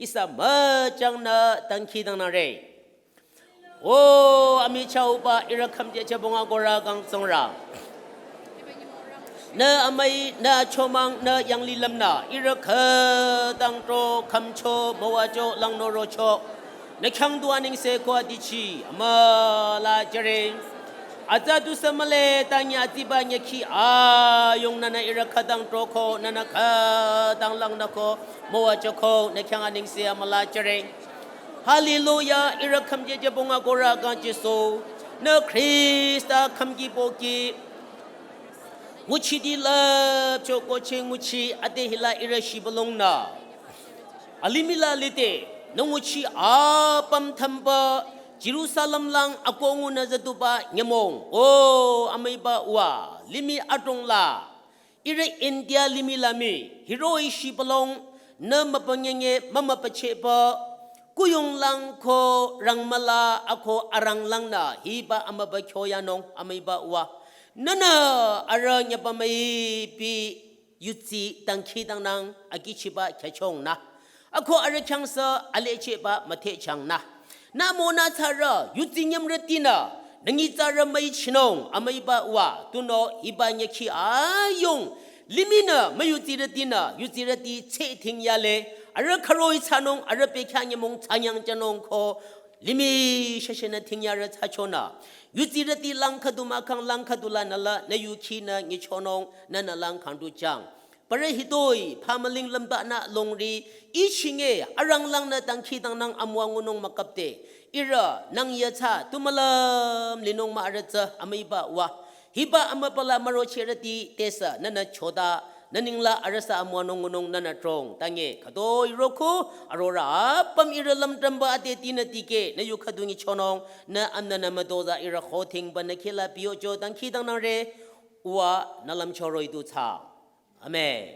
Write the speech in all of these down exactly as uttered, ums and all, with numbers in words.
ihsa müchangnü dangkhidangnangre. O amichahba ihrü khümchehcheh bonga korü kang Tsingrang. Nü amüi, nü achomang, nü yanglilümnü ihrü khütang tro khümcho müwacho langnorocho. Nü khyang du anengse ko adichi amüla jüre. Atsa du sü mühle ta nyi atsiba nyükhi ayung nünü ihrü khütang troko, nünü khütang langnüko müwachoko, nü khyang anengse amüla jüre. Hallelujah, ihrü khümchehcheh bonga korü kang Jisu. Nü Khrista khümki pohki nguchiti lüpcho koche nguchi ade hila ihrü shibülungnü alimih la lide, nü nguchi apüm thümba Jerusalem lang akoh ngunü züduba nyümong. O amüiba uwa, limih adrong la ihrü India limih la mii hiroh-i shibülung, nü mübünyenge mümübüchehba kuyung lang ko rangmüla ako arang langnü hiba amübü kyo yanung amüiba uwa. Nünü arüh nyüba müipi yudsi dangkhidangnang akichiba khyüchongnü. Ako arüh khyang sü alechehba müthehchangnü. Nü monü tsarü yudsi nyümrütinü nü nyitsarü müichinung amüiba uwa, tunüo hiba nyükhi ayung limihnü müyudsirütinü yudsirüti tsehting yale, arüh khüroh-i thsanung, arüh bekhyah nyümong thsanyang jünung ko limih shashenü tingyarü thsachonü. Yudsirüti lang khüdu mahkhang lang khüdu lanü la nü yukhinü nyichonung, nünü lang khangdu jang. Parü hitoi phamüling lümbanü longri, ichinge arang langnü dangkhidangnang amüwa ngunung mükapde, ihrü nang yatsa tu mülüm linung mah arüh tsü amüiba uwa. Hiba amübüla mürochehrüti tesü nünü choda, nü nengla arüh sü amüwanung ngunung nünü trong. Tange khütoi roko arorü apüm ihrü lümdrümba adetinü tikeh nü yu khüdu nyichonung, nü amnünü mütozah ihrü khothingba nü khehla piyocho dangkhidangnangre. Uwa nü lümcho roh-i du thsa. Amen.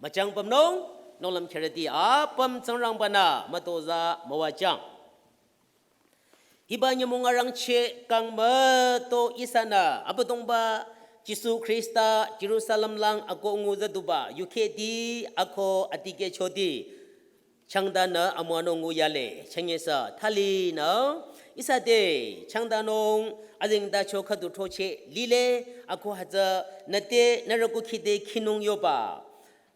Müchang pümnung, nohlüm kherüti apüm Tsingrangba-nü mütozah müwajang. Hiba nyümong arangcheh kang müto ihsanü Abüdongba Jisu Khrista Jerusalem lang akoh ngu züduba yukheti ako atikehchoti changdanü amüwanung ngu yale. Chünye sü thalinü ihsa te changdanung azengtacho khüdu throcheh lile, ako hütsü nüte nührü kukhide khinung yoba.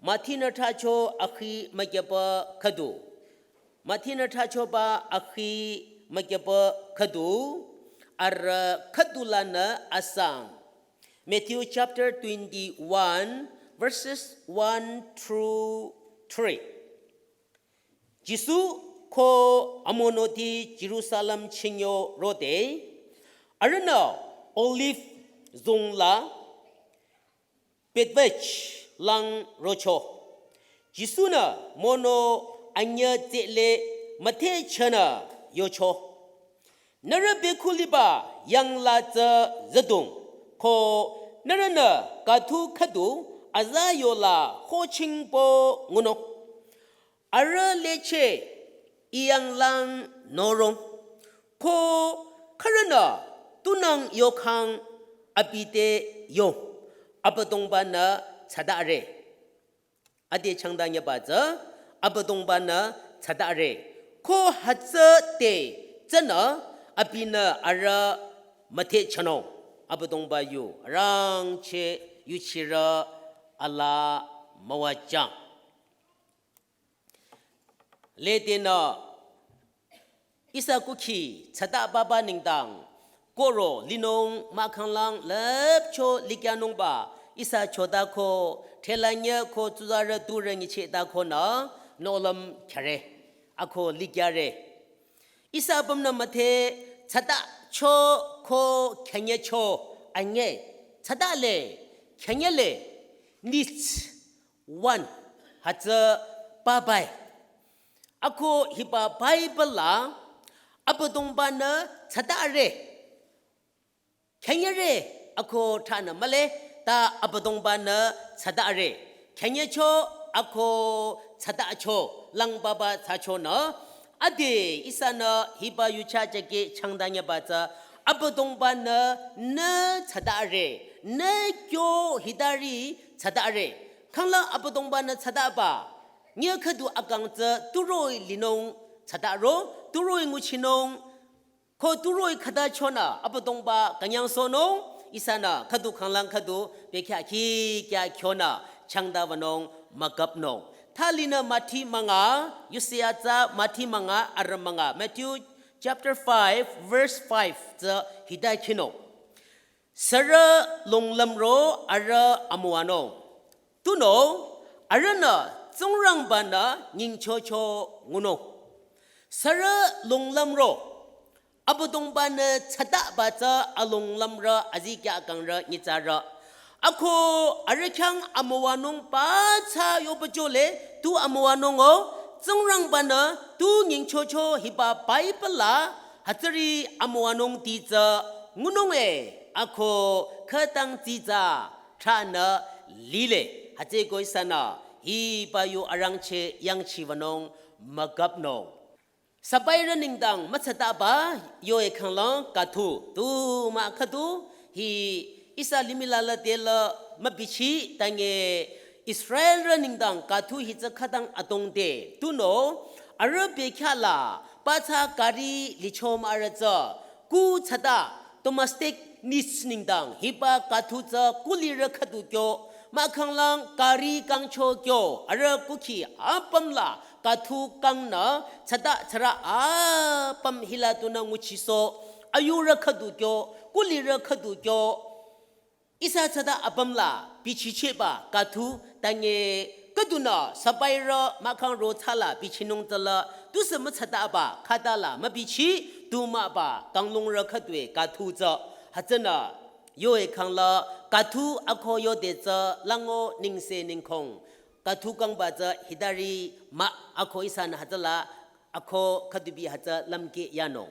Mathi-nü thracho akhi mükyüpa khüdu. Mathi-nü thrachoba akhi mükyüpa khüdu. Arüh khüdu lanü asang. Matthew chapter twenty-one, verses one through three. Jisu ko amonoti Jerusalem chinyo rode, arühnü Olive zong la Bethphage lang rocho. Jisu-nü mono anyüh tsele müthehchanü yocho. Nührü bekhu liba yangla tsü züdung, ko nührünü kathu khüdu aza yola hochingpo ngunung. Arüh lecheh I yanglang norung, ko khürünü tunang yokhang abi te yong, Abüdongba-nü thsadare. Ade changdanyüba tsü Abüdongba-nü thsadare. Ko hütsü te tsünü abinü arüh müthehchanung. Abüdongba yu arangcheh yuchirü alaa müwajang. Ledenü ihsa kukhi thsada baba nengdang kohro linung mahkhanglang lüpcho likyanungba ihsa chodako thelanyü ko tsuzarü turü nyichehdakonü nohlüm khyare ako likyare. Ihsa apümnü müdhe thsadacho ko khyanyücho anyüh, thsada le khyanyü le needs one hütsü babai. Ako hiba Bible la Abüdongba-nü thsadare, khyanyüre ako thranü mühle, ta Abüdongba-nü thsadare. Khyanyücho ako thsadacho lang baba thsachonü, ade ihsanü hiba yucha jake changdanyüba tsü Abüdongba-nü nü thsadare, nü kyo hitari thsadare. Khangla Abüdongba-nü thsadaba Nyi khüdu akang tsü turoh-i linung thsataro, turoh-i nguchinung, ko turoh-i khüta chonü Abüdongba künyangsohnung, ihsanü khüdu khanglang khüdu bekhyah khikya khyonü changda wünung mükapnung. Thalinü Mathi münga, yusi atsa Mathi münga, arü münga, Matthew chapter five, verse five tsü hita khinung. Sürü longlümro arüh amüwanung. Tunüo arühnü Tsingrangba-nü nyingchocho ngunung. Sürü longlümro, Abüdongba-nü thsataba tsü alonglümrü, azikyah kangrü, nyitsarü. Ako arüh khyang amüwanung pathsa yoba jole, tu amüwanung-o, Tsingrangba-nü tu nyingchocho hiba Bible la hütsüri amüwanungti tsü ngunung-e, ako khütang tsitsa thranü lile. Hütsüeko ihsanü hiba yu arangcheh yangchiwünung mükapnung. Sabairü nengdang müthsataba yo-e khanglang kathu tu mah khüdu hi ihsa limih la la te la mübichi tange Israelrü nengdang kathu hi tsü khütang adrong te. Tunüo arüh bekhyah la pathsa gari licho mah arüh tsü kuh thsata domestic needs nengdang hiba kathu tsü kulirü khüdu kyo, mahkhanglang gari kangcho kyo, arüh kukhi apüm la kathu kangnü thsata thsarü apüm hila tunü nguchisoh, ayurü khüdu kyo, kulirü khüdu kyo, ihsa thsata apüm la bichichehba kathu tange khüdunü sabairü mahkhang ro thsala bichinung tsüla tusü müthsataba khüta la mübichi tu mahba kanglungrü khüdu-e kathu tsü. Hütsünü yo-e khangla kathu ako yode tsü lango nengse nengkhong kathu kangba tsü hitari mah ako ihsanü hütsüla ako khüdubi hütsü lümkeh yanung.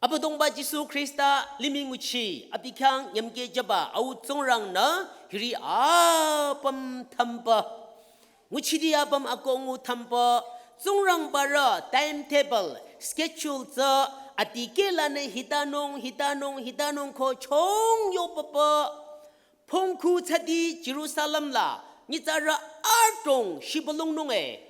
Abüdongba Jisu Khrista limih nguchi abi khyang nyümkeh jüba Au Tsingrangnü hiri apüm thümpa, nguchiti apüm ako ngu thümpa, Tsingrangbarü timetable, schedule tsü adikehlanü hitanung, hitanung, hitanung ko chong yo papa. Phongkhu thsati Jerusalem la nyitsarü adrong shibülungnung-e.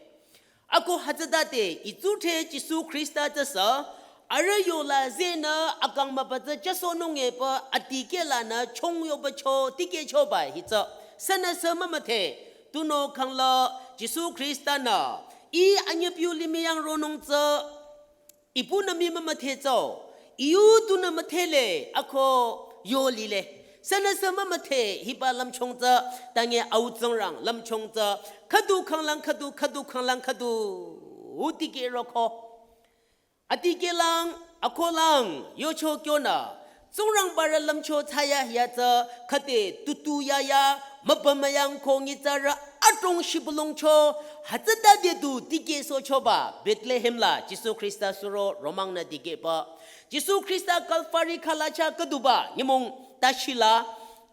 Ako hütsütade itsuthre Jisu Khrista tsüsü arüh yola zehnü akang mübü tsü jüsohnung-e pü adikehlanü chong yoba cho tikehchoba hi tsü sünüsü mümüdhe. Tunüo khangla Jisu Khrista-nü ih anyüpiu limih yang ronung tsü ipunü mii mümüdhe tsü, iyu tunü müdhele ako yo lile. Sünüsü mümüdhe hiba lümchung tsü, tange Au Tsingrang lümchung tsü, khüdu khanglang khüdu, khüdu khanglang khüdu, u tikeh roko. Adikehlang, akohlang, yocho kyonü, Tsingrangbarü lümcho thsaya hia tsü khüde tutu yaya mübü müyang ko nyitsarü adrong shibülungcho hütsütade du tikehsohchoba Bethlehem la Jisu Khrista suro romangnü dikehba. Jisu Khrista Kalvari khalacha khüduba nyümong tashila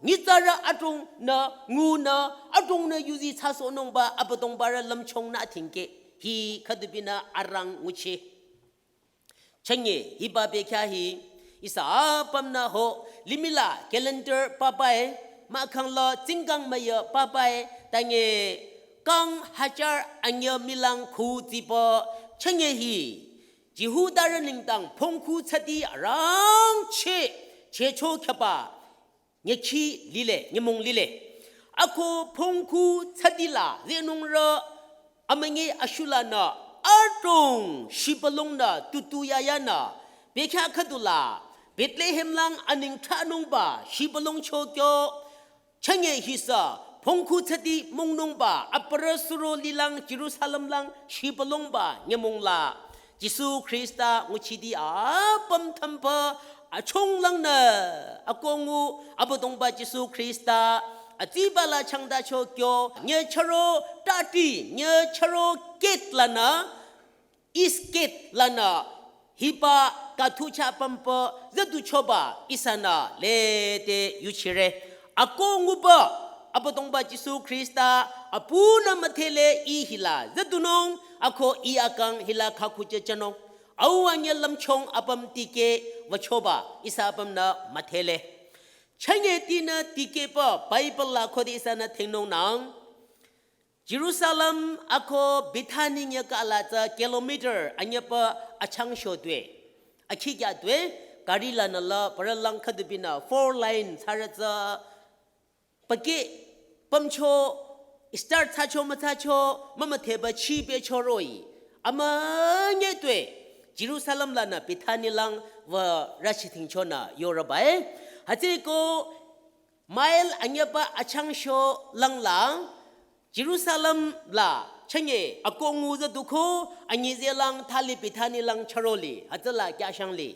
nyitsarü adrongnü ngunü adrongnü yuzi thsasohnungba Abüdongbarü lümchongnü atingkeh hi khüdubinü arang nguchi. Chünye hiba bekhyah hi ihsa apümnü ho limih la calendar papae, mahkhangla tsingkang müyü papae, tange kang hajar anyü milang khu tsipa chünye hi Jihudarü nengdang phongkhu thsati arangcheh chehcho khyaba nyükhi lile, nyümong lile. Ako phongkhu thsatila zehnungrü amünyi ashulanü adrong shibülungnü tutu yayanü bekhyah khüdula Bethlehem lang aneng thranungba shibülungcho kyo. Chünye hisü phongkhu thsati mungnungba aparü suro lilang Jerusalem lang shibülungba nyümong la Jisu Khrista nguchiti apüm thümpa achonglangnü akongu Abüdongba Jisu Khrista atsiba la changdacho kyo, nyüchüro tati, nyüchüro gate lanü, east gate lanü hiba kathucha pümpa züduchoba ihsanü lede yuchire. Akonguba Abüdongba Jisu Khrista apunü müdhele ih hila züdunung, ako ih akang hila khakhuchehchehnung. Au anyü lümchong apüm tikeh wüchoba ihsa apümnü müdhele. Chünye tinü tikehba Bible la khode ihsanü thingnungnang. Jerusalem ako Bethany nyaka la tsü kilometer anyüpa achang sho tue. Akhi kya tue, gari lanü la parü lang khüdu binü four lane thsarü tsü pake pamcho, start thsacho müthsacho, mama theba chi pe choroi. Ama nye tue, Jerusalem lanü Bethany lang wü rüshi thingchonü yorübai. Hütsüeko mile anyüpa achang sho lang la, Jerusalem la chanye ako ngu züduko, anyi ze lang thali Bethany lang charoli, hütsüla kyashang li.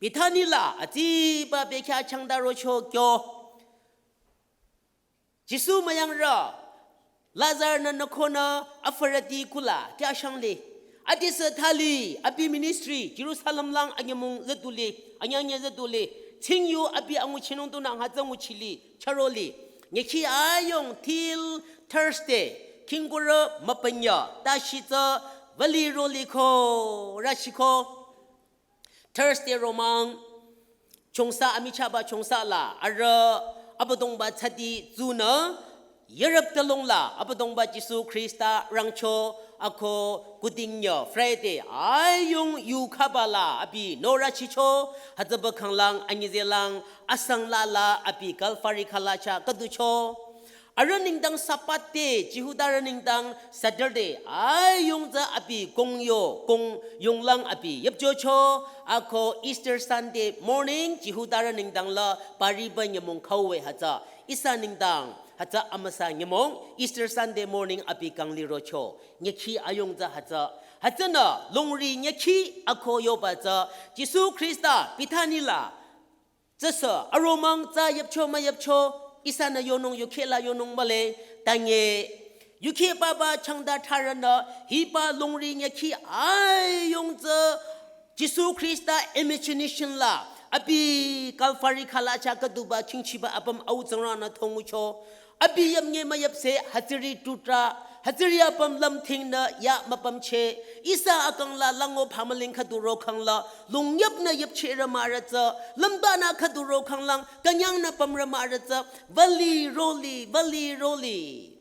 Bethany la atsiba bekya changda rocho kyo. Jisu müyangrü, Lazar nü nükhonü afarüti kula kyashang li. Adisü thali, abi ministry, Jerusalem lang anyümong züduli, anyünyü züduli. Tsingyu abi anguchinung tunang hütsü nguchili, charoli. Nyeki ayong till Thursday, kingkurü müpenya, tashi tsü vali roli ko, rüshi ko. Thursday romang, chongsa amichahba chongsa la, arüh Abüdongba tsati tsunü, Europe talong la, Abüdongba Jisu Khrista rangcho, ako kudingyo, Friday, ayong yu khaba la, abi norü chicho, hütsüba khanglang, anyi ze lang, asang la la, abi Calvary khala cha, kaducho. Arüh nengdang Sabbath te, Jihudarü nengdang Saturday, ayong tsü abi kongyo, kong yonglang abi, yüpchocho, ako Easter Sunday morning, Jihudarü nengdang la, pariba nyümong khawe hütsü, ihsa nengdang, hütsü amüsa nyümong, Easter Sunday morning abi kangli rocho, nyeki ayong tsü hütsü, hütsünü, longri nyeki ako yoba tsü, Jisu Khrista, Bethany la, tsüsü, aromang tsü yüpcho müyüpcho, ihsanü yonung yukheh la yonung mühle, tange, yukheh papa changda tharünü, hiba longri nyeki ayong tsü, Jisu Khrista imagination la, abi Calvary khala cha kaduba kingchiba apüm au tsangrünü thongucho, abi yamnye müyüpse, hütsüri tutra, hütsüri apüm lümthingnü ya müpümche, ihsa akang la lango phamüling khüdu rokhang la, longyüpnü yüpcherü mahrü tsü, lümbanü khüdu rokhang lang, künyangnü pümrü mahrü tsü, vali roli, vali roli.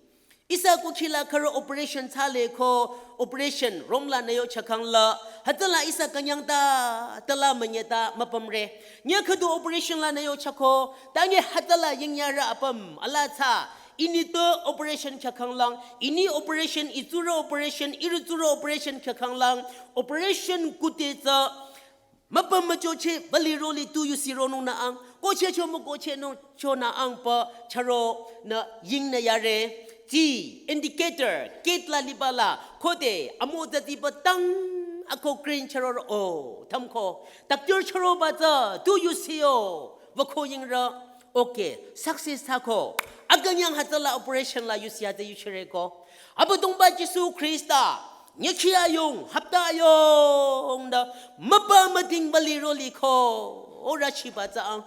Ihsa kukhi la khürü operation thsale ko, operation room lanü yochakhang la, hütsüla ihsa künyang ta, tala münye ta, müpümre. Nye khüdu operation lanü yochako, tange hütsüla yingyarü apüm, ala tsü, ini to operation kyakhang lang, ini operation, itsurü operation, irütsurü operation kyakhang lang, operation kute tsü, müpüm müchoche, vali roli tu yusi ronung nü ang, koche cho mükoche nung cho nü ang pa, charo nü ying nü yare, ti, indicator, gate la liba la, khode, amo zati ba tang, ako green charo ro, oh, thamko, doctor charo ba tsü, tu yusi o, vako yingrü, okay, success thsako, akünyang hütsüla operation la yusi hütsü yuchire ko, Abüdongba Jisu Khrista, nyekhi ayong, hapta ayong, nü, müpa müding vali roli ko, orü chiba tsü ang.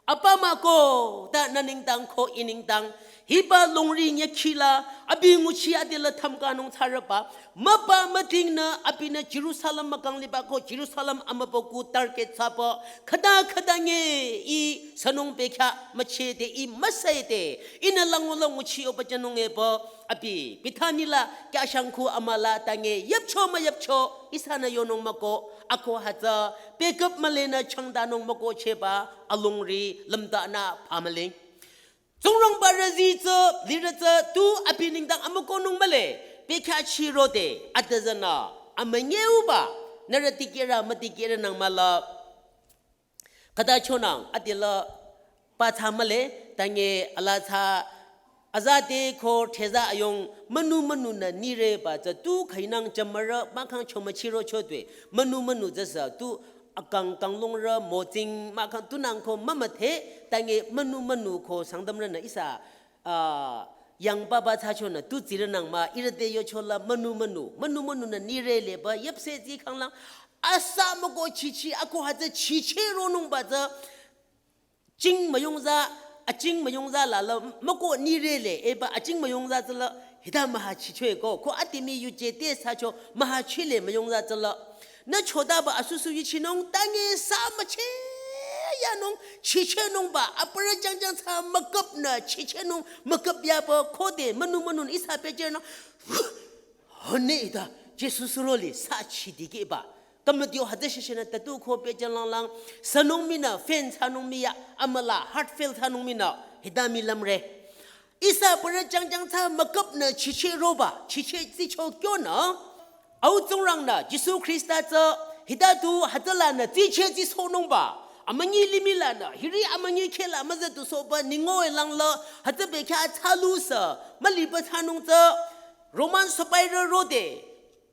Apa mah ko, ta nü nengdang ko i nengdang. Hiba longri nyekhi la, abi nguchi adila thamkanung thsarüba. Müpa müding nü, abinü Jerusalem mükang liba ko, Jerusalem amübükuh target thsaba. Khüta khüta nge i sünung bekhyah müchede, i müsüde, inü lango la nguchi oba jünung eba, abi, Bethany la, kyashangku amüla tange, yüpcho müyüpcho, ihsanü yonung müko, ako hütsü, pickup mülenü changdanung müko cheba, alongri, lümdanü, phamüling. Tsingrangba rüzi tsü, lirü tsü, tu abi nengdang amükonung mühle, bekhyah chirode, adüzünü, amünyeuba, nührü dikehrü, müdikehrü nang müla. Khüta chonang, adila, pa tsü mühle, tange ala tsü, azate ko theza ayong, münu münu nü nireba tsü tu khainang jümürü, mahkhang chomüchiro chodwe, münu münu tsü sü tu, akang kanglongrü, motsing, mahkhang tunang ko mümüdhe, tange münu münu ko Sangtamrünü ihsa, ah, yang papa tsü chonü tu tsirünang mah, irüte yochola münu münu, münu münu nü nireleba, yüpse tsi khanglang, asa müko chichi, ako hütsü chichi ronungba tsü, ching müyongza, aching müyongza la la, müko nirele, eba aching müyongza tsü la, hita müha chichoe ko, ko atimi yuje te thsacho, müha chile müyongza tsü la. Nü chodaba asusu yuchinung tange sa müche, yanung chichehnungba, aparü jangjang thsa müküpnü chichehnung müküp yaba khode münü münü ihsa pehjünü hone ita Jisu suroli sa chidikehba. Kümütio hütsü shishinü tatu ko pehjü langlang sünung minü fan thsanung miya amüla heart fail thsanung minü hita mii lümre. Ihsa aparü jangjang thsa müküpnü chicheh roba, chicheh tsicho kyonü. Au Tsingrangnü Jisu Khrista tsü hita tu hütsülanü tsicheh tsisohnungba. Amünyi limih lanü, hiri amünyi khehla müzütusohba ningoi langla, hütsü bekhyah thsalusü, müliba thsanung tsü, Roman sopairü rode,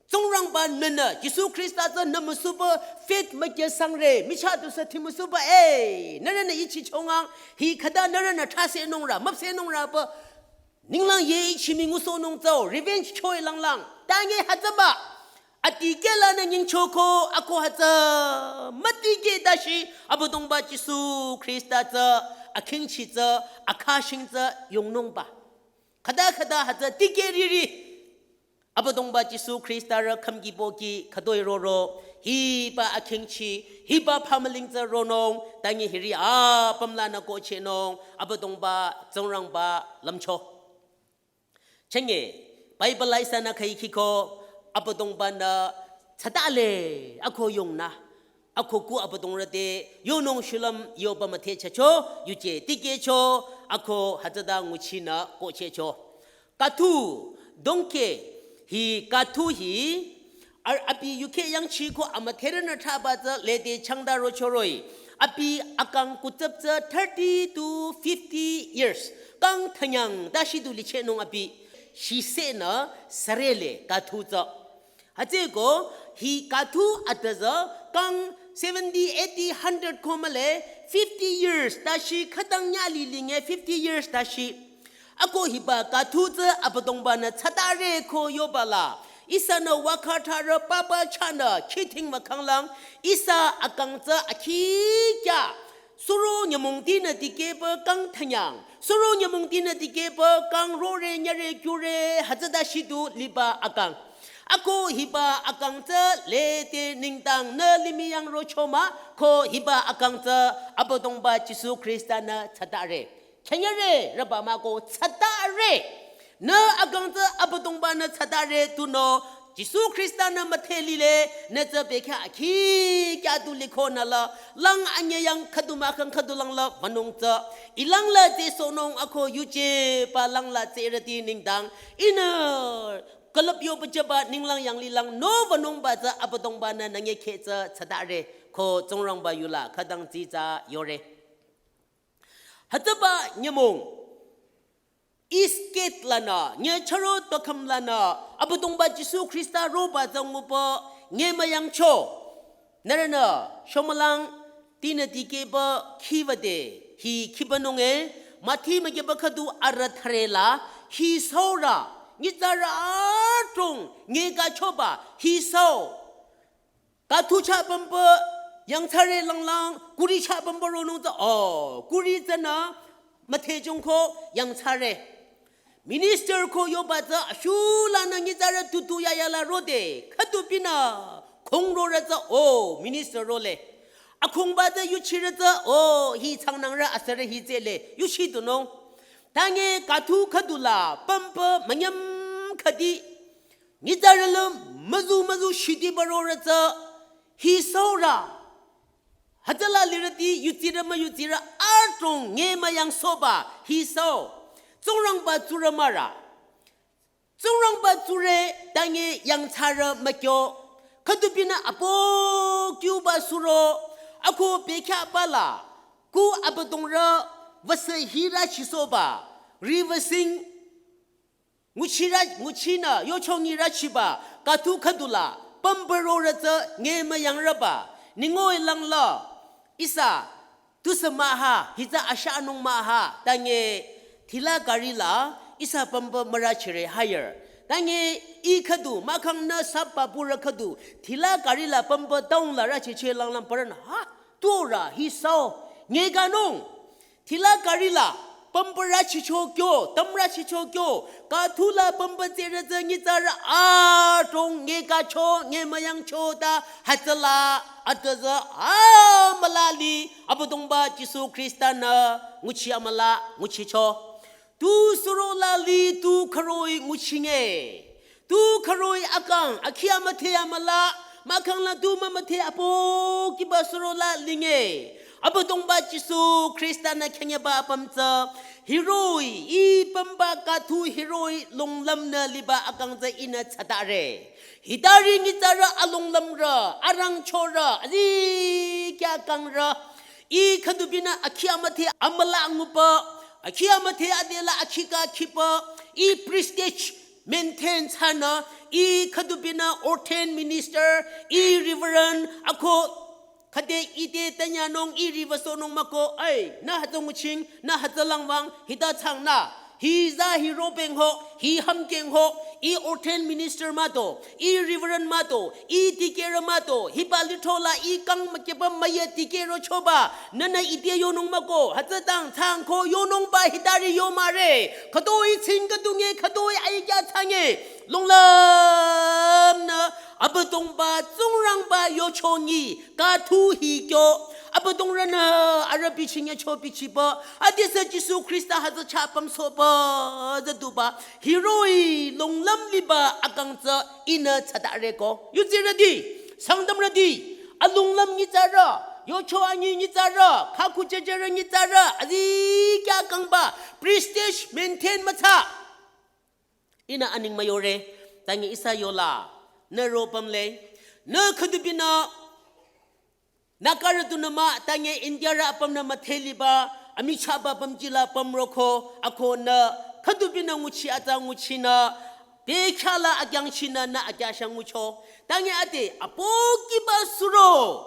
Tsingrangba nünü, Jisu Khrista tsü nü müsuba faith mükya sangre, michah tusü ti müsuba, eh, nührünü ichi chongang, hi khüta nührünü thrasehnungra, müpsehnungra ba, ninglang ye ichi mi ngusohnung tsü, revenge choi langlang, tange hütsüba, atikehlanü nyingchoko, ako hütsü, mütikeh dashi, Abüdongba Jisu Khrista tsü, akhingchi tsü, akhashing tsü, yongnungba. Khüta khüta hütsü tikeh riri. Abüdongba Jisu Khrista rü khümki pohki khütoi roro, hiba akhingchi, hiba phamüling tsü ronung, tangi hiri apümlanü kohchehnung, Abüdongba Tsingrangba lümcho. Chenge, Bible la ihsanü khüi khiko, Abüdongbanü tsatale, ako yongnü, ako ku Abüdongrü te, yonung shulüm yoba müthehchehcho, yuje tikehcho, ako hütsüta nguchinü kohchehcho. Kathu, dongke, hi kathu hi, ar abi yuke yangchi ko amüdherünü thraba tsü lede changda rochoroi. Abi akang kutsüp tsü thirty to fifty years. Kang thanyang ta shidu lichehnung abi. Shisenü sarele kathu tsü. Hütsüko hi kathu atüzü kang seventy, eighty, hundred ko mühle fifty years ta shi khütang nyali linge fifty years ta shi. Ako hiba kathu tsü Abüdongbanü tsatare ko yobala. Ihsanü wakhatharü papa chahnü khithing mükhanglang. Ihsa akang tsü akhikya. Suro nyümongtinü tikehba kang thanyang. Suro nyümongtinü tikehba kang rore nyare kyure hütsüta shidu liba akang. Ako hiba akang tsü lete ningtang nü limih yang rochoma ko hiba akang tsü Abüdongba Jisu Khrista nü tsatare. Chanyare rüba mah ko tsatare. Nü akang tsü Abüdongba nü tsatare tunüo Jisu Khrista nü müdhe lile nü tsü bekhyah akhi kya du liko nü la lang anyüh yang khüdu mahkhang khüdu langla wünung tsü. Ilangla tsehsohnung ako yuje pa langla tsehrüti nengdang. Ihnü külüp yoba jüba ninglang yanglilang nü wünungba tsü Abüdongba nü nü nge khe tsü tsatare ko Tsingrangba yula khütang tsitsa yore. Hütsüba nyümong. East gate lanü, nye charo tokham lanü, Abüdongba Jisu Khrista roba tsü nguba, nye müyangcho. Nührünü, shomülang, tinü tikehba, khiba de, hi khiba nunge, Mathi mükyüba khüdu arü thüre la, hi saura, nyitsarü adrong, nye kachoba, hi sau. Kathu chah pümba, yangthsare langlang, kuri chah pümba ronung tsü, oh, kuri tsünü, müthejung ko, yangthsare. Minister ko yoba tsü, ashulanü nyitsarü tutu yaya la rode, khüdu pinü, khong rorü tsü, oh, minister role. Akhongba tsü yuchirü tsü, oh, hi changnangrü asürü hi tsele, yuchi tunung. Tange kathu khüdu la, pümba, münyam khüdi, nyitsarü lüm müzu müzu shidi baro rütsü, hi saura. Hütsüla lirüti yutsirü müyutsirü adrong nye müyangsohba, hi sau. Tsingrangba tsurü mara. Tsingrangba tsurü tange yangthsarü mükyo. Khüdu pinü apo kyuba suro. Ako bekhyah bala. Ku Abüdongrü wüsü hirü chisohba. Reversing Nguchirü, nguchinü, yochongi rüchiba, kathu khüdu la, pümba rorü tsü, nye müyangrüba, ningoi langla, ihsa, tusü maha, hitsü ashanung maha, tange, thila gari la, ihsa pümba mürüchire hire. Tange, ih khüdu, mahkhangnü sap papurü khüdu, thila gari la pümba town la rüchiche langlang parün, ha, tura, hi sau, nye kanung, thila gari la, pümpürü chicho kyo, tamrü chicho kyo, ka thula pümpü tsere tsü nyitsarü adrong nge kacho, nge müyangcho ta, hütsüla, atüzü, amüla li, Abüdongba Jisu Khrista-nü, nguchi amüla, nguchicho. Tu surola li, tu khüroi nguchinge. Tu khüroi akang, akhi amüdhe amüla, mahkhang la tu mümüdhe apohkiba surola linge. Abüdongba Jisu Khrista-nü khyünyeba apüm tsü, hiroh-i, ih pümba ka tu hiroh-i longlümnü liba akang tsü ihnü tsatare. Hitari nyitsarü alonglümrü, arangchorü, azikyah kangrü, ih khüdubinü akhi amüdhe amüla ngupü, akhi amüdhe adela akhi ka khipü, ih prestige maintain thsanü, ih khüdubinü ordained minister, ih reverend, ako khüde ite tanya nung ih riva so nung mako, ai, nü hütsü nguching, nü hütsü langwang, hita changnü, hi za hi ropeng ho, hi hamkeng ho, ih ordained minister mah to, ih reverend mah to, ih dikehrü mah to, hiba lithola ih kang mükyeba müya dikehro choba, nünü ite yonung mako, hütsütang changko yonungba hitari yo mare, khütoi ching khüdunge, khütoi aikya change, longlümnü, Abüdongba Tsingrangba yochongi, ka tu hi kyo, Abüdongrünü, arüh bichinge cho bichiba, adesü Jisu Khrista hütsü chah pümsohba, züduba, hiroh-i longlüm liba akang tsü ihnü tsatare ko. Yutsirüti, Sangtamrüti, alonglüm nyitsarü, yocho anyi nyitsarü, khaku checherü nyitsarü, azikyah kangba, prestige maintain mütsa. Ihnü aning müyore, tangi ihsa yola, nü ro pümle, nü khüdubinü, Nagarü dunü mah, tangi Indiarü apümnü müdhe liba, amichahba pümjila pümroko, ako nü, khüdubinü nguchi atsa nguchinü, bekhyah la akyangchinü nü akyashang ngucho, tangi ade, apohkiba suro,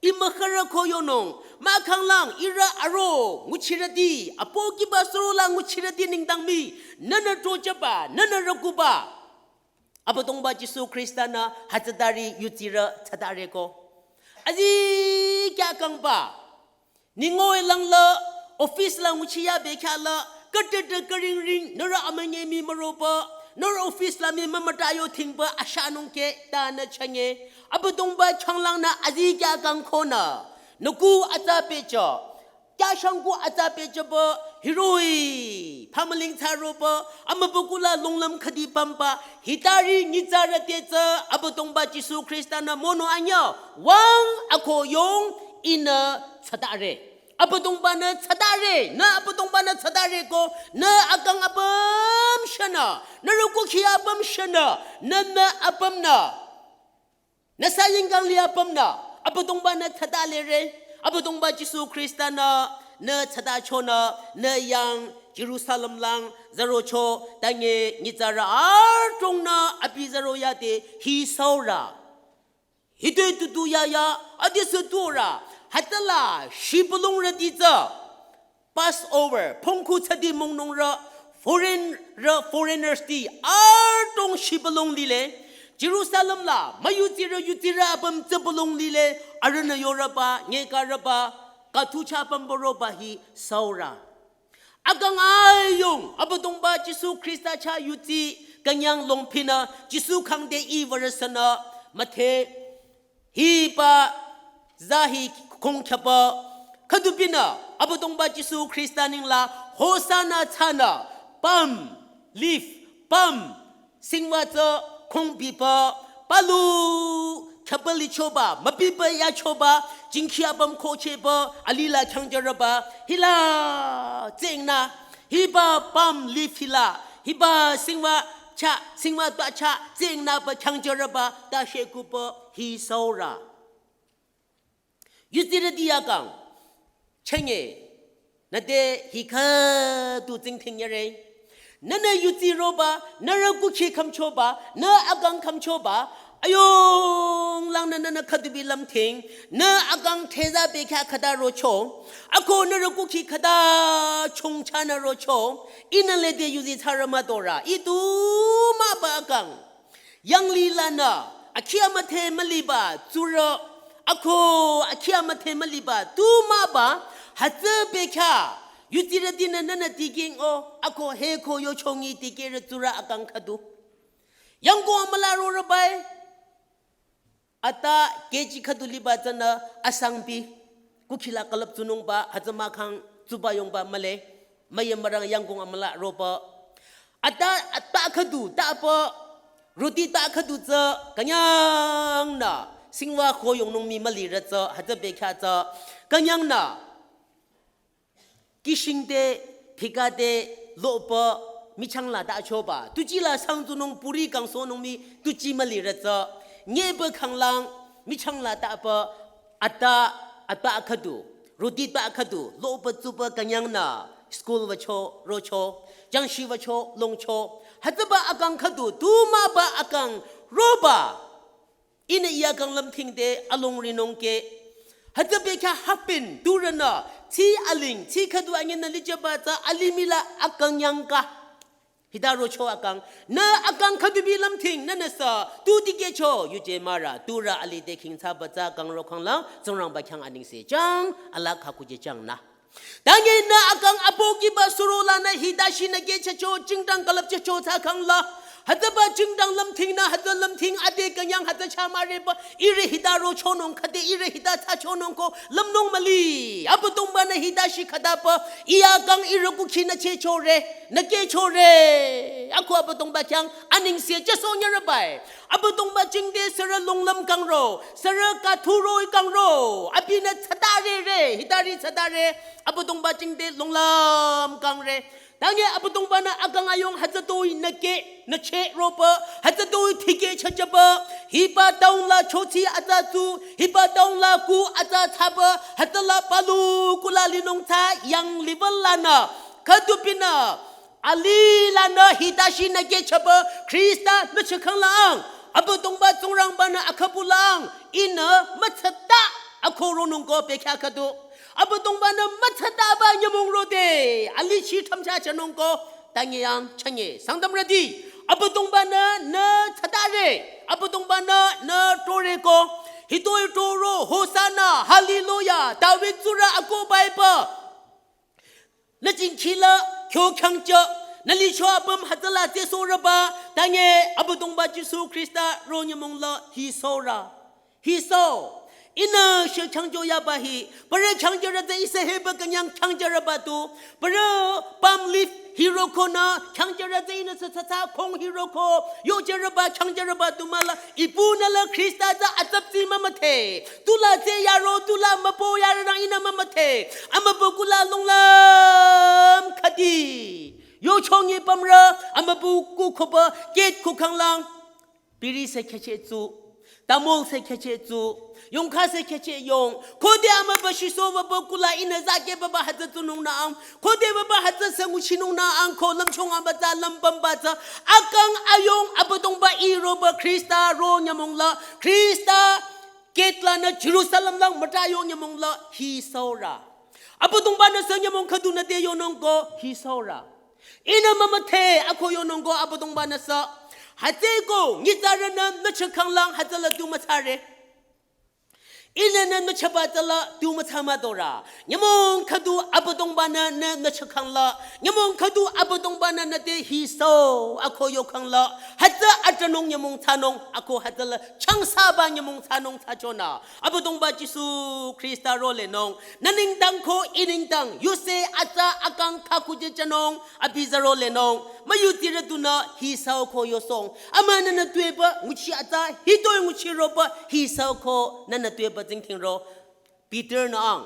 ih mükhürü ko yonung, mahkhang lang ihrü aro, nguchirüti, apohkiba surola nguchirüti nengdang mii, nünü trojüba, nünü rükuba. Abüdongba Jisu Khrista-nü hütsütari yutsirü tsatare ko. Azikyah kangba. Ningoi langla office la nguchiya bekhyah la, khütete khüringring, nührü amünyi mii müroba, nührü office la mii mümüta yo thingba ashanung ke tanü change. Abüdongba changlangnü azikyah kangkonü, nüku atsa pehcho, kyashangku atsa pehchoba, hiroh-i, phamüling tsaroba, amübükuh la longlüm khüdi pümba, hitari nyitsarü te tsü, Abüdongba Jisu Khrista-nü mono anyüh, wüng ako yong ihnü tsatare. Abüdongba-nü tsatare, nü Abüdongba-nü tsatare ko, nü akang apüm shanü, nü rükuhkhi apüm shanü, nü nü apümnü, nü sayingkang li apümnü, Abüdongba-nü tsata lere, Abüdongba Jisu Khrista-nü, nü tsata chonü, nü yang Jerusalem lang, zürocho, tangi nyitsarü adrongnü, abi züro yade, hi saura. Hitoi tutu yaya, adesü tura, hütsüla, shibülungrüti tsü, Passover, pongku tsadi mongnungrü, foreign rü, foreigners ti, adrong shibülung lile, Jerusalem la, müyutsirü yutsirü apüm tsübülung lile, arühnü yorüba, ngekarüba, kathu chah pümbüroba hi saura. Akang ayung, Abüdongba Jisu Khrista chah yutsi, künyang longpinü, Jisu khangde ih würüsünü, müdhe, hiba, za hi khongkhyaba, khüdubinü, Abüdongba Jisu Khrista nengla, Hosanna thsanü, palm, leaf, palm, singwa tsü khongbiba, palu, khyaba lichoba, mübiba yachoba, jingkhi apüm khocheba, alila khyangjarüba, hila, tsengnü, hiba palm leaf hila, hiba singwa chah, singwa twa chah, tsengnüba khyangjarüba, ta shekuba, hi saura. Yutsirüti yakang, chenge, nüte hi khüdu tsingdhing yare. Nünü yutsi roba, nü rükuhkhi khümchoba, nü akang khümchoba, ayung langnü nünü khüdubi lümdhing, nü akang theza bekhyah khüta rocho, ako nü rükuhkhi khüta chongchanü rocho, ihnü lede yuzi thsarü müdorü, ih tu mahba akang. Yanglilanü, akhi amüdhe müliba, tsurü, ako, akhi amüdhe müliba, tu mahba, hütsü bekhyah, Yutsirütinü nünü tiking o, ako heko yochongi tikehre tsurü akang khüdu. Yangko amüla rorübai. Ata kechi khüdu liba tsünü asangpi. Kukhila külüp tsunungba, hütsü mahkhang tsuba yongba mühle. Müyemürang yangkong amüla roba. Ata, ata khüdu, ta apa, roti ta khüdu tsü, künyangnü, singwa ko yongnung mii mülirü tsü, hütsü bekhyah tsü, künyangnü, kishing te, phika te, lopa, michang la ta choba. Tuji la sang tsunung puri kangsohnung mii, tuji mülirü tsü, nyeba khanglang, michang la ta apa, ata, ata khüdu, roti ta khüdu, lopa tsuba künyangnü, school wücho, rocho, jangshi wücho, longcho, hütsüba akang khüdu, tu mah ba akang, roba. Ihnü iya kang lümthingde along rinung ke. Hütsü bekhyah hapin, turünü, tsi aling, tsi khüdu anyinü lichaba tsü alimih la akang yangka. Hita rocho akang, nü akang khüdu bi lümthing, nünü sü, tu dikehcho, yuje mürü, turü alih te khing thsaba tsü kang ro khanglang, Tsingrangba khyang anengse jang, alaa khakuje jang nü. Tangi nü akang apohkiba suro lanü hita shinü kehchehcho, jingdang külüpchehcho thsakhang la. Hütsüba jingdang lümthing nü, hütsü lümthing ade künyang hütsü chamüreba, ihrü hita rochonung khüde, ihrü hita thsachonung ko, lümnung müli. Abüdongba-nü hita shi khütaba, iya kang ihrü kukhi nü chehchore, nü kehchore. Ako Abüdongba khyang, anengse jüsoh nyürübai. Abüdongba jingte sürü longlüm kangro, sürü kathuro kangro, abinü tsatare re, hitari tsatare, Abüdongba jingte longlüm kangre. Tangi Abüdongba-nü akang ayong hütsütoi nü keh, nü cheh roba, hütsütoi tikeh chachaba, hiba town la chothi atsa tsu, hiba town la ku atsa thsaba, hütsüla palu kula linung tsü yang liba lanü, khüdu binü, alih lanü hita shinü kehchaba Khrista nü chakang lang, Abüdongba Tsingrangba-nü akhübu lang, ihnü mütsata akho ronung ko bekhyah khüdu. Abüdongba-nü mütsataba nyümong rode, alih shi thamcha chanung ko, tangi yang chanye. Sangtamrüti, Abüdongba-nü nü tsatare, Abüdongba-nü nü tore ko, hitoi toro, Hosanna, Hallelujah, David tsurü akohba-iba. Nü jingkhi la, kyo khyangcha, nü licho apüm hütsüla tsesohrüba, tangi Abüdongba Jisu Khrista ro nyümong la, hi sohrü. Hi soh. Ihnü she khyangcho yaba hi, parü khyangcharü tsü ihsa heba künyang khyangcharüba tu, parü palm leaf hiro ko nü, khyangcharü tsü ihnü sa sa sa kong hiro ko, yocharüba khyangcharüba tu mah la, ipu nü la Khrista tsü atsaptsi mümüdhe. Tula tse yaro, tula müpo yarü nang ihnü mümüdhe. Amübükuh la longlüm khüdi. Yochongi pümrü, amübükuh koba, gate kukhang lang. Biri se kheche tsu, tamul se kheche tsu, yongkha se kheche yong. Khode amübü shiso wübükuh la ihnü zake baba hütsü tsunung nü ang. Khode baba hütsü se nguchinung nü ang ko lümchung amütsa lümbamba tsü. Akang ayong Abüdongba iroba Khrista ro nyümong la. Khrista gate lanü Jerusalem lang müta yo nyümong la hi sohrü. Abüdongba-nü sü nyümong khüdunü te yonung ko hi sohrü. Ihnü mümüdhe ako yonung ko Abüdongba-nü sü. Hütsüeko nyitsarünü nü chakang lang hütsüla tu mütsare. Ihnü nü nü chaba tsüla tu mütsa müdorü. Nyümong khüdu Abüdongba-nü nü nü chakang la. Nyümong khüdu Abüdongba-nü nü te hi soh ako yokang la. Hütsü atranung nyümong thsanung ako hütsüla changsaba nyümong thsanung thsachonü. Abüdongba Jisu Khrista ro lenung. Nü nengdang ko ih nengdang, yuse atsa akang khakuje chanung, abi zaro lenung, müyutirü dunü hi soh ko yosong. Amünü nü tuepü, nguchi atsa, hitoi nguchiroba, hi soh ko, nünü tuepü tsingdhingro. Peter-nü ang.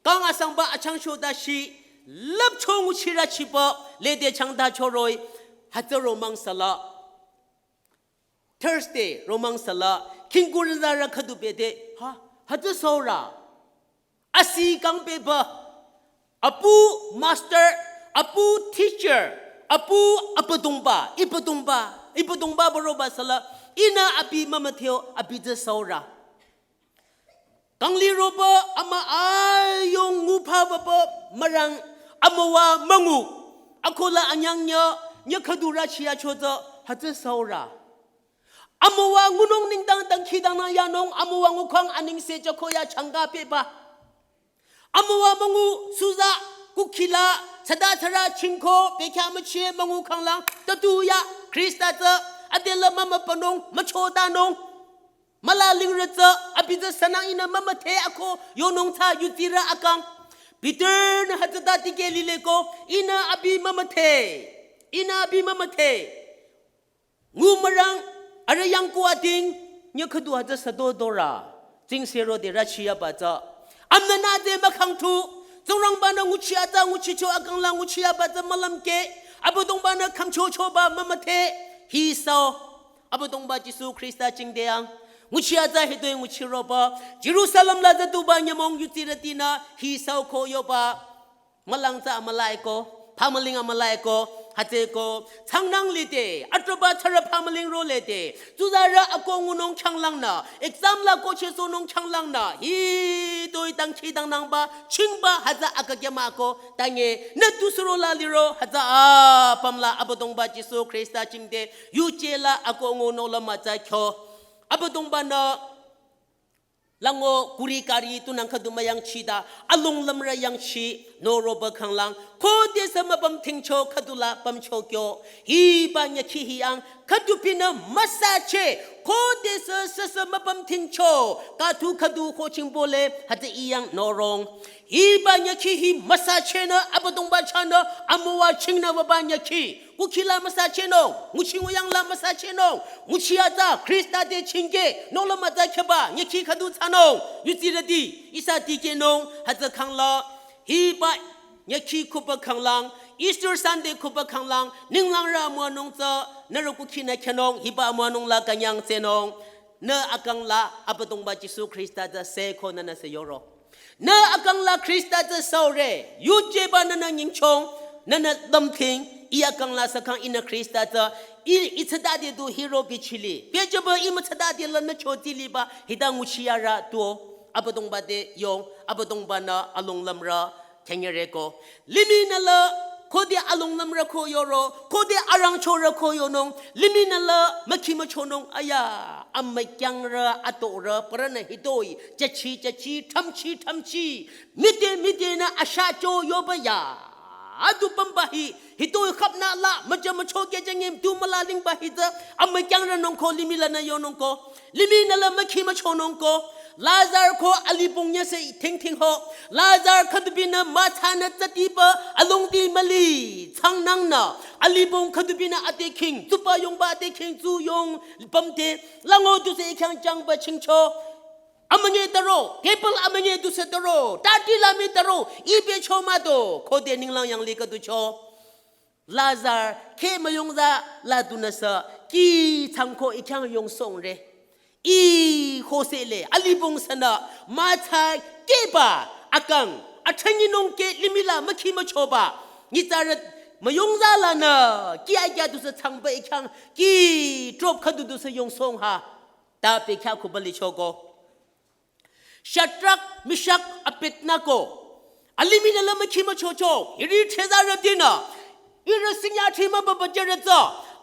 Kang asangba achang shoda shi, lüpcho nguchirü chiba, lede changda choroh-i, hütsü romang sala. Thursday, romang sala, khingkurü zarü khüdu bede, ha, hütsü sohrü. Asi kang beba, apu master, apu teacher, apu Abüdongba, Ibüdongba, Ibüdongba baroba sala, ihnü abi mümüdheo, abi tsü sohrü. Kangli roba ama ayong ngupha baba mürang amüwa müngu. Akola anyang nya, nya khüdurü chiyacho tsü hütsü sohrü. Amüwa ngunung nengdang dangkhidangnang yanung amüwa ngukhang anengse jako ya changka peba. Amüwa müngu suza Kukhila, tsada tsara chingko, bekya müchie müngu khanglang, tatuya, Khrista tsü, adela mama panung, müchotanung. Müla lingrütsü, abi tsü sanang ihnü mümüdhe ako, yonung tsü yutirü akang. Peter-nü hütsüta tikeh lileko, ihnü abi mümüdhe. Ihnü abi mümüdhe. Ngu mürang, arüh yangku ating, nyüh khüdu hütsü sado dorü. Tsingse rode rachiyaba tsü. Amnanü de mükhangthu, Tsingrangba-nü nguchi atsa nguchicho akangla nguchiyaba tsü mülümke. Abüdongba-nü khümchochoba mümüdhe. Hi sao. Abüdongba Jisu Khrista jingdeyang. Nguchi atsa hitoi nguchiroba. Jerusalem la zatuba nyümong yutirütinü. Hi sao ko yoba. Mülang tsü amülaiko, phamüling amülaiko, hütsüko, tsangnang lide, atroba tsara phamüling ro lide, tsuzarü ako ngunung changlangnü, exam la koche sonung changlangnü, hitoi dangkhidangnangba, chingba hütsü akakyamako, tange, nü tusuro la liro, hütsü apümla Abüdongba Jisu Khrista jingde, yuje la ako ngunung la mütsa kyo. Abüdongba-nü, lango kuri kari tunang khüdu müyangchita, alonglümrü yangchi, noroba khanglang, khodesü müpüm thingcho khüdula pümcho kyo, hiba nyükhi hiyang, khüdu pinü müsache, khodesü süsü müpüm thingcho, kathu khüdu khoching bole, hütsü iyang norong. Hiba nyükhi hi müsachenü, Abüdongba chahnü, amüwa chingnü wüba nyükhi. Kukhila müsachenung, nguchi nguyang la müsachenung, nguchi atsa, Khrista te chingke, nola mütsa kheba, nyükhi khüdu thsanung, yutirüti, ihsa tikehnung, hütsü khangla, hiba, nyükhi khuba khanglang, Easter Sunday khuba khanglang, ninglangrü amüwanung tsü, nührü kukhinü khenung, hiba amüwanung la künyang tsehnung, nü akangla, Abüdongba Jisu Khrista tsü seko nünü se yoro. Nü akangla Khrista tsü saure, yujeba nünü nyingchong, nünü lümthing, ih akangla sakang ihnü Khrista tsü, ih, ih tsütade du hiro bichili. Pejeba ih mütsütade la nü chotiliba, hita nguchiyarü tuo, Abüdongba te yong, Abüdongba-nü alonglümrü, kenyereko. Limihnü la, khode alonglümrü ko yoro, khode arangchorü ko yonung, limihnü la, mükhi müchonung, aya, amükyangrü, atorü, parünü hitoi, jachi, jachi, thamchi, thamchi, mide, midenü ashacho yoba ya. Adu pümba hi, hitoi khapnü la, müja mücho kejengim, tu mülalingba hi tsü, amükyangrü nungko, limih lanü yonungko, limihnü la, mükhi müchonung ko, Lazar ko alibong nyüse thingthing ho. Lazar khüdubinü mütsanü tsatiba alongdi müli. Tsangnangnü alibong khüdubinü ate khing, tsupa yongba ate khing, tsu yong pümte. Lango duse khyang changba chingcho. Amünye taro, table amünye duse taro, tati lami taro, ibe choma do, khode ninglang yangli khüdu cho. Lazar, khe müyongza la dunüsü, ki tsangko ih khyang yongsongre. Ih khosele, alibong sünü, mütsa keba, akang, athangi nungke limih la mükhi müchoba. Nyitsarü müyongza lanü, ki agya dusü tsangba ih khyang, ki drop khüdu dusü yongsong ha. Ta pe kya kubali choko. Shadrach, Meshach, Abednego. Alimihnü la mükhi müchocho. Hiri thezarütinü. Ihrü sinya thima baba jeretsü.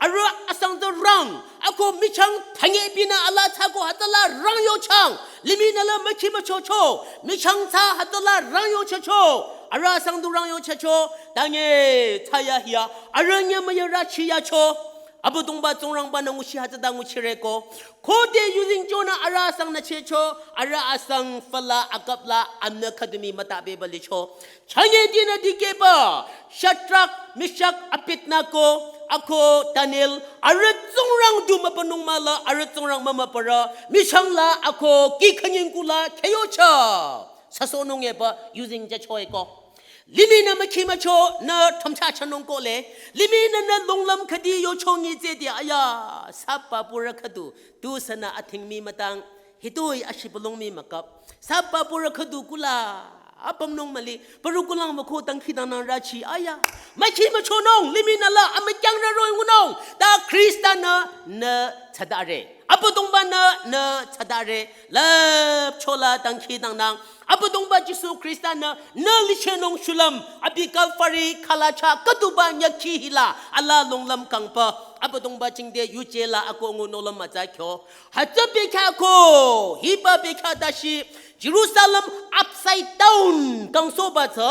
Arüh asang tsü rang. Ako michang thangepinü ala tsako hütsüla rang yochang. Limihnü la mükhi müchocho. Michang tsü hütsüla rang yochocho. Arüh asang du rang yochocho. Tange tsaya hiya. Arüh nyamaya rachiyacho. Abüdongba Tsingrangba-nü nguchi hütsüta nguchireko. Khode yuzeng chonü arüh asang nüchehcho, arüh asang fala akapla amnü khüdumi mütabeba licho. Chanyetinü dikehba, Shadrach, Meshach, Abednego, ako Daniel, arüh Tsingrang du mübünung mahla, arüh Tsingrang mümübürü, michang la ako ki khanyingkula kheyocha. Süsohnung eba yuzeng jachoeko. Limihnü mükhi mücho nü thümcha chanung kohle. Limihnü nü longlüm khüdi yocho ngitsedi aya. Sapa pura khüdu. Tusünü athingmi mütang. Hitoi ashibülongmi mükap. Sapa pura khüdu kula. Apümnung müli. Paru kulang mükho dangkhidangnang rachi aya. Mükhi müchonung. Limihnü la amükyang raroi ngunung. Ta Khrista-nü nü tsadare. Abüdongba-nü nü tsadare, lüpchola dangkhidangnang. Abüdongba Jisu Khrista-nü nü lichehnung shulüm, abi Kalvari khalacha khüduba nyükhi hila, ala longlüm kangpü. Abüdongba jingte yuje la ako ngu nohlüm mütsa kyo. Hütsü bekhyah ko, hiba bekhyah dashi, Jerusalem upside down kangsohba tsü,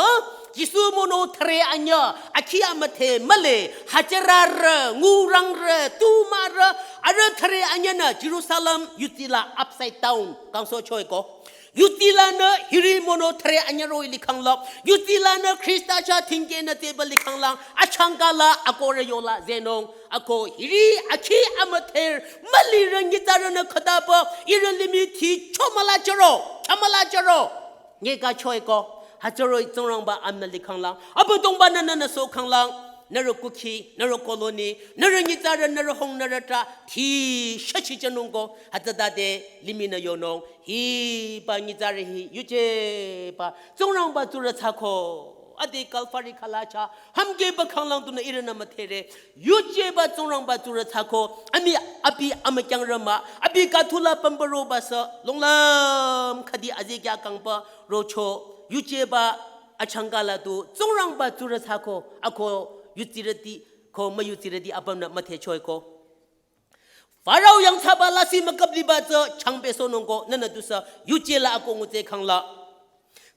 Jisu mono thüre anyü, akhi amüdhe mühle, hütsürarü, ngurangrü, tumarü, arüh thüre anyünü Jerusalem yutila upside down kangsohcho-i ko. Yutilanü hiri mono thüre anyü roh-i likhangla, yutilanü Khrista chah thingkenü teba likhangla, achangkala akohrü yola zehnung, ako hiri akhi amüdhe mülirü nyitsarünü khütapü, ihrü limih thi chomüla chüro, chomüla chüro. Nyeka cho-i ko, hütsüroh-i Tsingrangba amnü likhanglang, Abüdongba-nü nünü sohkhanglang, nührü kukhi, nührü colony, nührü nyitsarü, nührü hung, nührü trah, thi shüchi chünung ko, hütsütade limihnü yonung, hiba nyitsarü hi, yujeba, Tsingrangba tsurü thsako, ade Calvary khalacha, hümkehba khanglang tunü ihrünü müdhere, yujeba Tsingrangba tsurü thsako, ami abi amükyangrü mah, abi kathula pümpü roba sü, longlüm khüdi azikya kangpü rocho, yujeba achangkala tu, Tsingrangba tsurü thsako, ako yutsirüti, ko müyutsirüti apümnü müdhecho-i ko. Pharaoh yangthsaba lasih müküp liba tsü changpesohnung ko, nünü tusü, yujela ako ngutse khangla.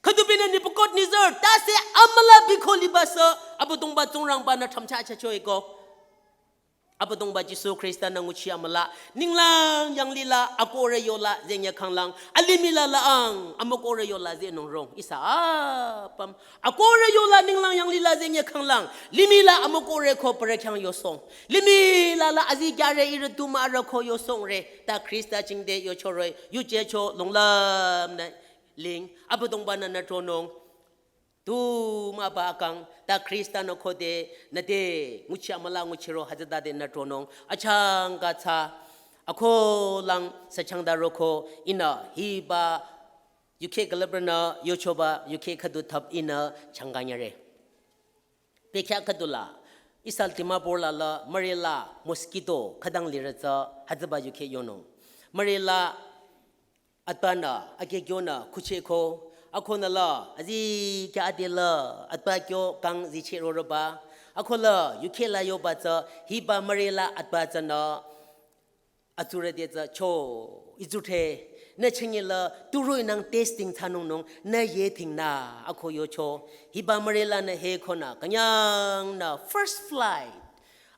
Khüdubinü Nebuchadnezzar, tase amüla bikho liba sü, Abüdongba Tsingrangba-nü thamcha chacho-i ko. Abüdongba Jisu Khrista-nü nguchi amüla, ninglang yanglila akohrü yola zehnyü khanglang, alimihla la ang, amükohrü yola zehnung rong, ihsa apüm, akohrü yola ninglang yanglila zehnyü khanglang, limihla amükohrü ko parü khyang yosong, limihla la azikyarü ihrü tumarü ko yosongre, ta Khrista jingte yochoro-i, yujecho longlümnü ling, Abüdongba-nü nü tronung, tu mah ba akang, ta Khrista-nü khode, nüte, nguchi amüla nguchiro hütsütade nü tronung, achangka thsa, ako lang sü changda roko, ihnü, hiba, yukhe külüprünü, yochoba, yukhe khüdu thap ihnü, changkanyare. Pekya khüdula, ihsa Dimapur la la, mürela, mosquito, khütang lirü tsü, hütsüba yukhe yonung. Mürela, atpanü, akeh kyonü, khucheko, akhonü la, azikyah adela, atpa kyo kang ziche roroba, akho la, yukhe la yoba tsü, hiba mürela atpa tsünü, atsurü te tsü cho, itsuthe, nü chengela, turo-i nang testing thsanungnung, nü ye thingnü, akho yocho, hiba mürelanü he khonü, künyangnü, first flight,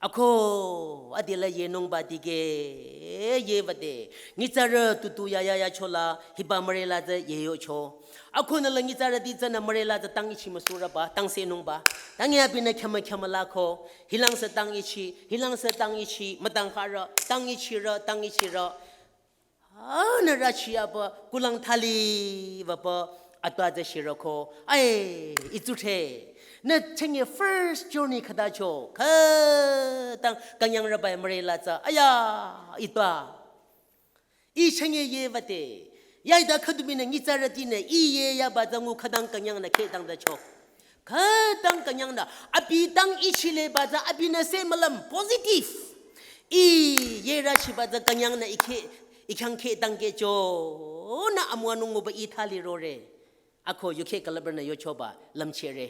ako, adela yenungba dikeh, yebade, nyitsarü tutu ya ya yachola, hiba mürela tsü yeyocho. Akhonü la nyitsarüti tsünü mürela tsü tang ichi müsurüba, tangsehnungba. Tangi abinü khyamü khyamü lako, hilang sü tang ichi, hilang sü tang ichi, mütang kharü, tang ichirü, tang ichirü. Ah, nü rachi apa, kulang thali, vapa, atpa tsü shiroko. Ai, itsuthe. Nü chenge first journey khütacho. Khütang künyangrüba mürela tsü. Aya, itpa. I chenge yebate. Yaida khüdubinü nyitsarütinü, i ye yaba tsü ngu khütang künyangnü khetang dacho. Khütang künyangnü, abi tang ichileba tsü abinü se mülüm positive. I ye rachiba tsü künyangnü ikhe, ikhyang khetang kehcho. Nü amüwanung nguba i thali rore. Ako yukhe külüprünü yochoba lümchere.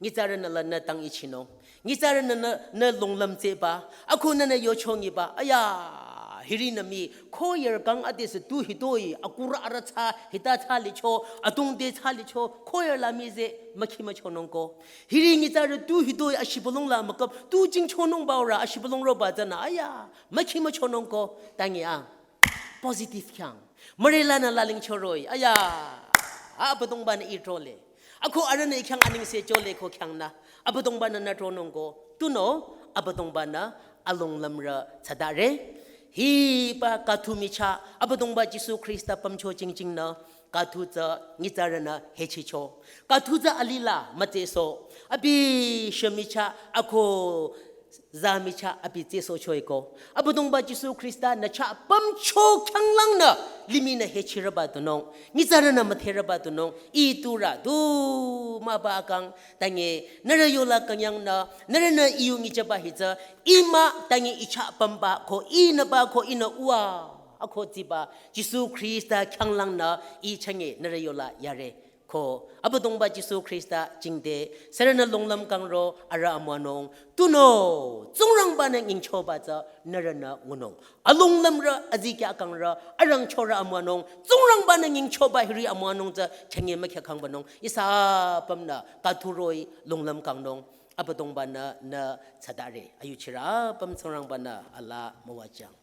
Nyitsarünü la nü tang ichinung. Nyitsarünü nü, nü longlüm tseba. Ako nünü yochongiba. Aya, hirinü mii, choir kang adesü tu hitoi, akurü arüh tsü, hita tsü licho, atungte tsü licho, choir la mii ze, mükhi müchonung ko. Hiri nyitsarü tu hitoi, ashibülung la müküp, tu jingchonungba ora, ashibülung roba tsünü, aya, mükhi müchonung ko, tangi a. Positive khyang. Mürelanü laling choro-i, aya, Abüdongba-nü i trole. Ako arühnü i khyang anengse chole ko khyang nü. Abüdongba-nü nü tronung ko, tunüo, Abüdongba-nü alonglümrü thsadare. Hiba kathu michah, Abüdongba Jisu Khrista pümcho jingjingnü, kathu tsü nyitsarünü hechicho. Kathu tsü alila mütseso. Abi shemichah, ako za michah abi tsesocho-i ko. Abüdongba Jisu Khrista nü chah pümcho khyanglangnü limihnü hechirüba tunung. Nyitsarünü mütherüba tunung. I turü du mah ba kang. Tangi nührü yola künyangnü. Nührünü i yu nyichaba hi tsü. I mah tangi i chah pümba ko i nüba ko ihnü uwa. Ako tsiba. Jisu Khrista khyanglangnü i chenge nührü yola yare. Ko Abüdongba Jisu Khrista jingte sürünü longlüm kangro arüh amüwanung, tunüo Tsingrangba-nü nyingchoba tsü nührünü ngunung. Alonglümrü, azikyah kangrü, arangchorü amüwanung, Tsingrangba-nü nyingchoba hiri amüwanung tsü chünye mükyakhangbanung. Ihsa apümnü khütoroh-i longlüm kangnung. Abüdongba-nü nü thsadare. Ayuchirü apüm Tsingrangba-nü alaa müwajüng.